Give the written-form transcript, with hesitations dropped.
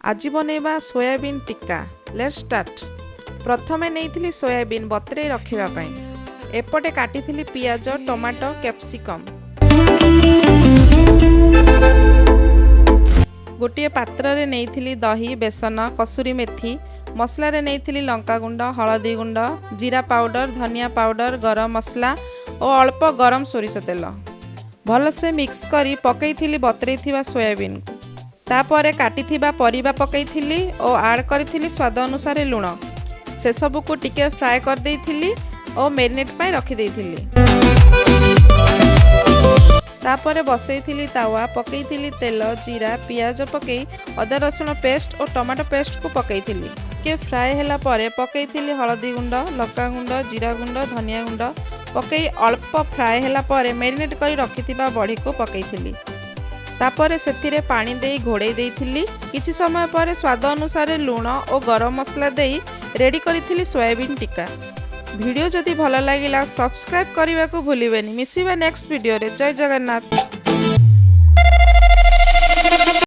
ଆଜି ବନେଇବା soybean tikka. Let's start. ପ୍ରଥମେ ନେଇଥିଲି ସୋୟାବିନ୍ ବତୁରେଇ ରଖିବା ପାଇଁ। ଏପଟେ କାଟିଥିଲି ପିଆଜ, ଟମାଟୋ, କ୍ୟାପ୍ସିକମ୍। ଗୋଟିଏ ପାତ୍ରରେ ନେଇଥିଲି ଦହି, ବେସନ, କସୁରୀ ମେଥି। ମସଲାରେ ନେଇଥିଲି ଲଙ୍କାଗୁଣ୍ଡ, ହଳଦୀ ଗୁଣ୍ଡ, ଜିରା ପାଉଡ଼ର, ଧନିଆ ପାଉଡ଼ର, ଗରମ ମସଲା ଓ ଅଳ୍ପ ଗରମ ସୋରିଷ ତେଲ। ଭଲସେ ମିକ୍ସ କରି ପକାଇଥିଲି ବତୁରେଇଥିବା ସୋୟାବିନ୍କୁ। ତାପରେ କାଟିଥିବା ପରିବା ପକାଇଥିଲି ଓ ଆଡ଼୍ କରିଥିଲି ସ୍ୱାଦ ଅନୁସାରେ ଲୁଣ। ସେସବୁକୁ ଟିକେ ଫ୍ରାଏ କରିଦେଇଥିଲି ଓ ମ୍ୟାରିନେଟ୍ ପାଇଁ ରଖିଦେଇଥିଲି। ତାପରେ ବସେଇଥିଲି ତାୱା, ପକାଇଥିଲି ତେଲ, ଜିରା, ପିଆଜ ପକାଇ ଅଦା ରସୁଣ ପେଷ୍ଟ ଓ ଟମାଟୋ ପେଷ୍ଟକୁ ପକାଇଥିଲି। ଟିକେ ଫ୍ରାଏ ହେଲା ପରେ ପକାଇଥିଲି ହଳଦୀ ଗୁଣ୍ଡ, ଲଙ୍କାଗୁଣ୍ଡ, ଜିରା ଗୁଣ୍ଡ, ଧନିଆ ଗୁଣ୍ଡ ପକାଇ ଅଳ୍ପ ଫ୍ରାଏ ହେଲା ପରେ ମ୍ୟାରିନେଟ୍ କରି ରଖିଥିବା ବଢ଼ିକୁ ପକାଇଥିଲି। ତାପରେ ସେଥିରେ ପାଣି ଦେଇ ଘୋଡ଼େଇ ଦେଇଥିଲି। କିଛି ସମୟ ପରେ ସ୍ୱାଦ ଅନୁସାରେ ଲୁଣ ଓ ଗରମ ମସଲା ଦେଇ ରେଡ଼ି କରିଥିଲି ସୋୟାବିନ୍ ଟିକ୍କା। ଭିଡ଼ିଓ ଯଦି ଭଲ ଲାଗିଲା, ସବସ୍କ୍ରାଇବ୍ କରିବାକୁ ଭୁଲିବେନି। ମିଶିବା ନେକ୍ସଟ ଭିଡ଼ିଓରେ। ଜୟ ଜଗନ୍ନାଥ।